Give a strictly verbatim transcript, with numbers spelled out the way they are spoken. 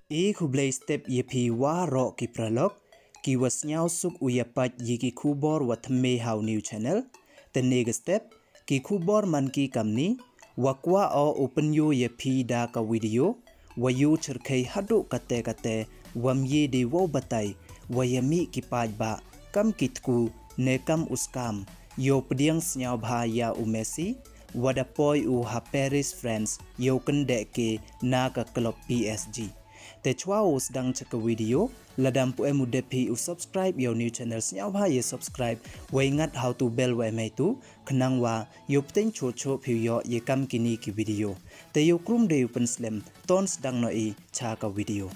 E khublei step ya phi waroh ki paralok, ki wa sniawsuk u yapait ya ki khubor wa thymme ha u new channel. Te ne ka step, ki khubor man ki kamni, wa kwah o u pynyoo ya phi da ka video, wa yoo chyrkhei haduh kate kate, wa ym ye de wow batai, wa ya mih ki paidbah, kam ki tku, ne kam u skam, yow pdiang sniawbha ya u Messi, wa da poi u ha Paris, France, yow kyndeh ke na ka club P S G. Te chwa u sdang cha ka video, lada ym pu em u dep phi u subscribe ya u new channel, sniawbha ya subscribe, wei ngat ha u tu bell wa em hei tu, khnang wa yow pteng choh choh phi u yoh ya kam kini ki video. Te yow krum de u pynslem, ton sdang noh i cha ka video.